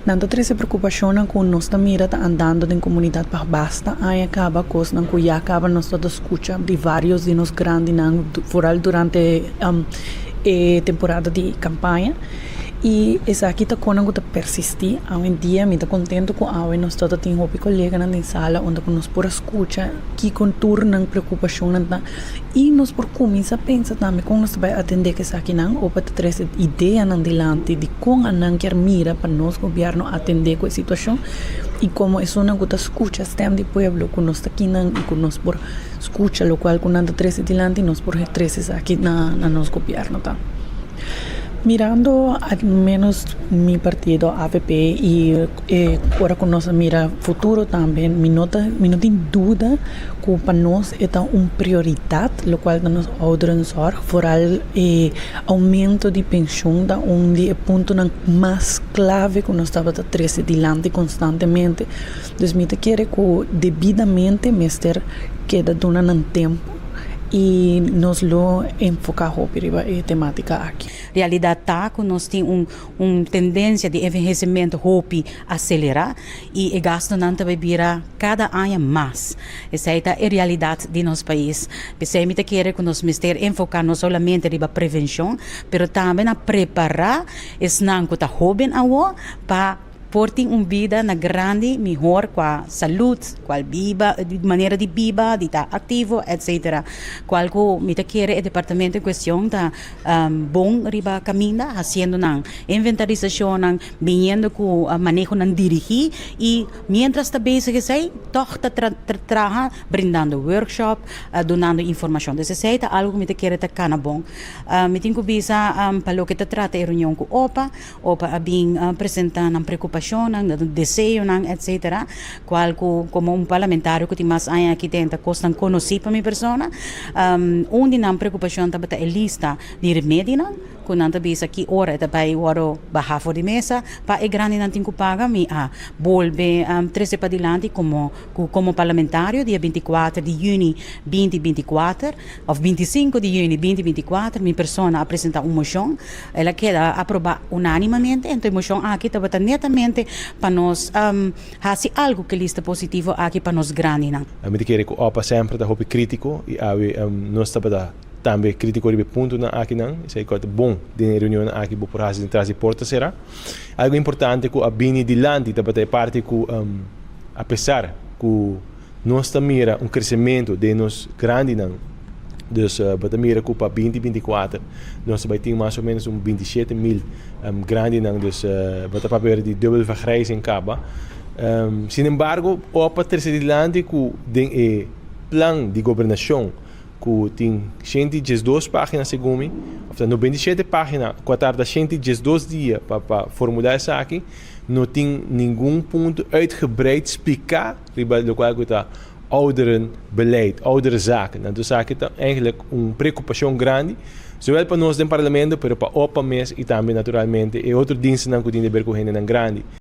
Nan ta trese preokupashonnan ku nos ta mira ta andando den komunidat pa basta aña kaba, kosnan ku ya kaba nos ta skucha di vários di nos grandinan, vooral durante e temporada di kampaña. I esaki ta kosnan ku ta persistí awendia. Mi ta kontentu ku awe nos ta tin hopi koleganan den sala unda ku nos por a skucha kiko tur nan preokupashonnan ta i nos por kuminsá pensa tambe kon nos ta bai atendé ku esakinan o pa ta trese ideanan dilanti di kon anan kier mira pa nos gobièrnu atendé ku e situashon. I komo esunnan ku ta skucha stèm di pueblo, ku nos ta kinan i ku nos por skucha lokual ku nan ta trese dilanti, nos por trese esaki na nos gobièrnu ta. Mirando al menos mi partido AVP i ora ku nos a mira futuro tambe, mi no tin duda ku pa nos e ta un prioridat lokual ta nos ouderenzorg, vooral e oumento di penshun ta un di e puntonan mas klave ku nos tabata trese dilanti konstantemente. Dus mi ta kere ku debidamente mester keda duna nan tempu i nos lo enfoká hopi riba e temátika aki. Realidat ta ku nos tin un tendensia di envehesimentu hopi aselerá i e gastunan ta bira kada aña mas. Esei ta e realidat di nos pais. P'esei mi ta kere ku nos mester enfoká no solamente riba prevenshon, pero tambe na prepará esnan ku ta hóben awor pa por tin un bida na grandi mihó ku salú, kual biba, manera di biba, di ta aktivo, etc. Kual ku mi ta kere e departamento en kuestion ta bon riba kaminda, hasiendo nan inventarisashon, biniendo ku manehonan dirigí i mientras ta bezig esei, toch ta traha brindando workshop, dunando informashon. Dus esei ta algu ku mi ta kere ta kana bon. Mi tin ku bisa pa loke ta trata e reunion ku OPA, OPA a bin presentá nan preokupashonnan, nan deseonan, etc. Kual ku komo un parlamentario ku tin mas aña aki den ta kosnan konosí pa mi persona. Un di nan preokupashon tabata e lista di remedinan, ku nan ta bisa ki ora e ta bai wòrdu baha for di mesa pa e grandinan tin ku paga. Mi a bolbe trese padilanti komo parlamentario dia 24 di yüni 2024 òf 25 di yüni 2024 mi persona a presentá un moshon. El a keda aprobá unánimamente. Anto e moshon aki tabata netamente pa nos hasi algu ku lista positivo aki pa nos grandinan. Mi ta kere ku OPA semper ta hopi krítiko i awe nos tabata tambe krítiko riba e puntonan akinan. Esei ku ta bon den e reunionnan aki bo por hasi tras di porta será. Algu importante ku a bini dilanti tabata e parti ku apesar ku nos ta mira un kresementu den nos grandinan, dus bo ta mira ku pa 2024 nos ta bai tin mas o menos un 27.000 grandinan, dus bo ta papia di dubbel vergrijzing kaba. Sin embargo, OPA trese dilanti ku den e plan di gobernashon ku tin 112 página segun mi, òf ta 97 página ku a tarda 112 dia pa formulá esaki, no tin ningun punto uitgebreid spliká riba lokual ku ta ouderenbeleid, ouderenzaken. Anto esaki ta eigenlijk un preokupashon grandi, zowel pa nos den parlamento, pero pa OPA mes i tambe naturalmente e otro dienstennan ku tin di ber ku hendenan grandi.